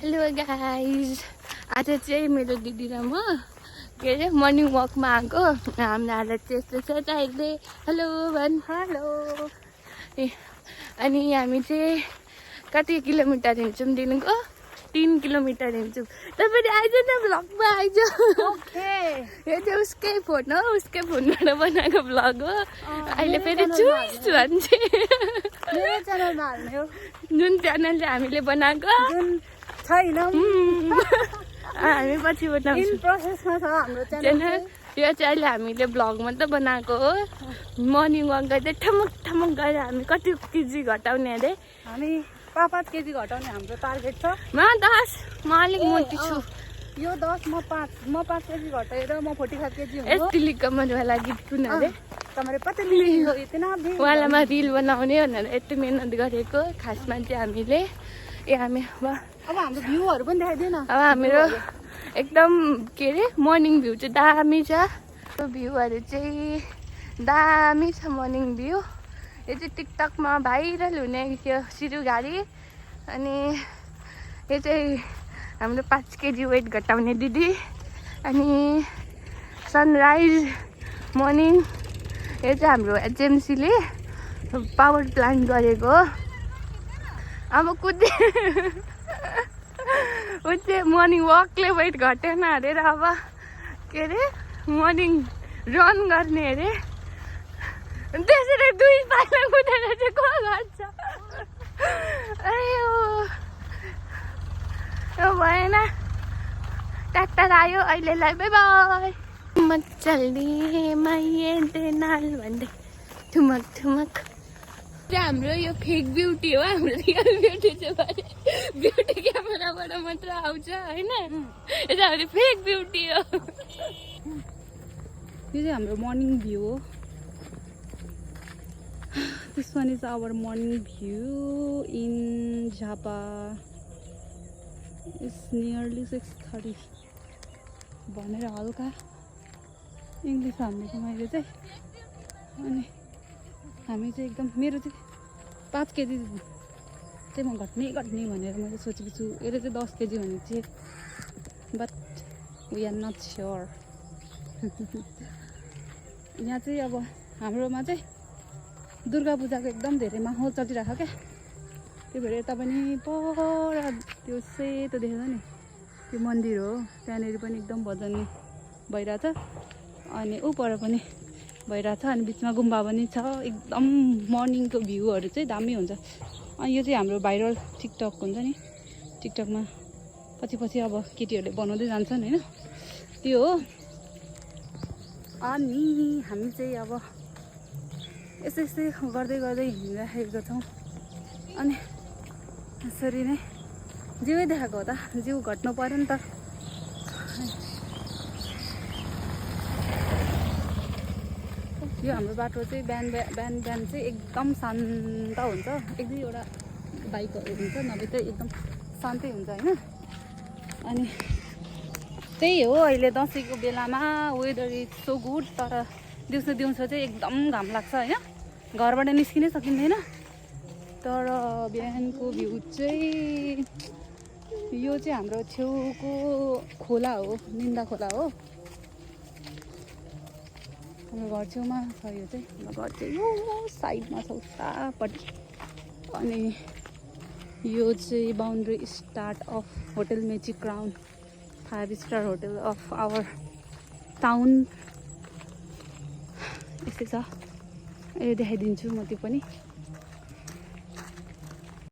Hello guys, आज चाहिँ मेरो दिदी र म के अरे मर्निङ वकमा आएको। हाम्रो हालत चाहिँ यस्तो छ त अहिले। हेलो भन्। हेलो। अनि हामी चाहिँ कति किलोमिटर हिँड्छौँ दिनको? 3 किलोमिटर हिँड्छौँ। तपाईले आइज न भ्लगमा आइज। ओके। यो चाहिँ उसकै फोन हो, उसकै फोनबाट बनाएको भ्लग हो। अहिले फेरि चुइस भन्छ। मेरो च्यानलमा हाल्ने हो। जुन च्यानल चाहिँ हामीले बनाएको छैन, हामी पछि बनाउँछौँ। इन प्रोसेसमा छ हाम्रो च्यानल। यो चाहिँ अहिले हामीले भ्लग मात्रै बनाएको हो। मर्निङ वक गर्दै ठमक ठमक गरेर हामी कति केजी घटाउने अरे? हामी 5 केजी घटाउने हाम्रो टार्गेट छ। म 10, म अलिक मोटी छु। यो 10 म 5 केजी घटाएर म 45 केजी हुन्छु। यति लिकमन वाला गीत कुन अरे? तुम्हारे पतली हो इतना भी वालामा रिल बनाउने भनेर यति मेहनत गरेको। खासमा चाहिँ हामीले हामी अब हाम्रो भ्यूहरु पनि देखाइदिएन। अब हाम्रो एकदम के अरे मर्निङ भ्यू चाहिँ दामी छ। त्यो भ्यूहरू चाहिँ दामी छ, मर्निङ भ्यू। यो चाहिँ टिकटकमा भाइरल हुने त्यो सिरु गाडी। अनि यो चाहिँ हाम्रो 5 केजी वेट घटाउने दिदी। अनि सनराइज मर्निङ। यो चाहिँ हाम्रो एचएमसीले पावर प्लान्ट गरेको हो। अब कुद्दै ऊ चाहिँ मर्निङ वकले वेट घटेन अरे। र अब के अरे मर्निङ रन गर्ने अरे। त्यसरी 2 पाइला कुदेर चाहिँ को गर्छ? अयो भएन। ट्र्याक्टर आयो अहिलेलाई। By by. मचल्ने माये देनाल भन्दै ठुमक ठुमक। हाम्रो यो फेक ब्युटी हो। हाम्रो रियल ब्युटी चाहिँ ब्युटी क्यामेराबाट मात्र आउँछ होइन। यो चाहिँ हाम्रो फेक ब्युटी हो। यो चाहिँ हाम्रो मर्निङ भ्यू हो। This one is our morning view in Japa. It's nearly 6:30. भनेर हल्का इङ्ग्लिस हाल्नेको मैले चाहिँ। अनि हामी चाहिँ एकदम मेरो चाहिँ 5 केजी चाहिँ म घट्ने भनेर मैले सोचेको छु। यसले चाहिँ 10 केजी हुने चाहिँ, but we are not sure. यहाँ चाहिँ अब हाम्रोमा चाहिँ दुर्गा पूजाको एकदम धेरै माहौल चलिरहेको क्या। त्यही भएर यता पनि पर त्यो सेतो देख्छ नि, त्यो मन्दिर हो। त्यहाँनिर पनि एकदम भजन भइरहेछ। अनि ऊ पर पनि भइरहेछ। अनि बिचमा गुम्बा पनि छ। एकदम मर्निङको भ्यूहरू चाहिँ दामी हुन्छ। अनि यो चाहिँ हाम्रो भाइरल टिकटक हुन्छ नि, टिकटकमा पछि अब केटीहरूले बनाउँदै जान्छन् होइन, त्यो हो। अनि हामी चाहिँ अब यसै गर्दै हिँडिराखेका छौँ। अनि यसरी नै जिउै देखाएको हो त, जिउ घट्नु पऱ्यो नि त। यो हाम्रो बाटो चाहिँ बिहान चाहिँ एकदम शान्त हुन्छ। 1-2वटा बाइकहरू हुन्छ, नभए चाहिँ एकदम शान्तै हुन्छ होइन। अनि त्यही हो, अहिले दसैँको बेलामा वेदर इज सो गुड। तर दिउँसो चाहिँ एकदम घाम लाग्छ होइन, घरबाट निस्किनै सकिँदैन। तर बिहानको भ्यू चाहिँ यो चाहिँ हाम्रो छेउको खोला हो, निन्दा खोला हो। हाम्रो घर छेउमा छ यो चाहिँ। हाम्रो घर चाहिँ यो साइडमा छ उतापट्टि। अनि यो चाहिँ boundary start of hotel Mechi crown 5 star hotel of our town. यस्तै छ। अहिले देखाइदिन्छु म त्यो पनि।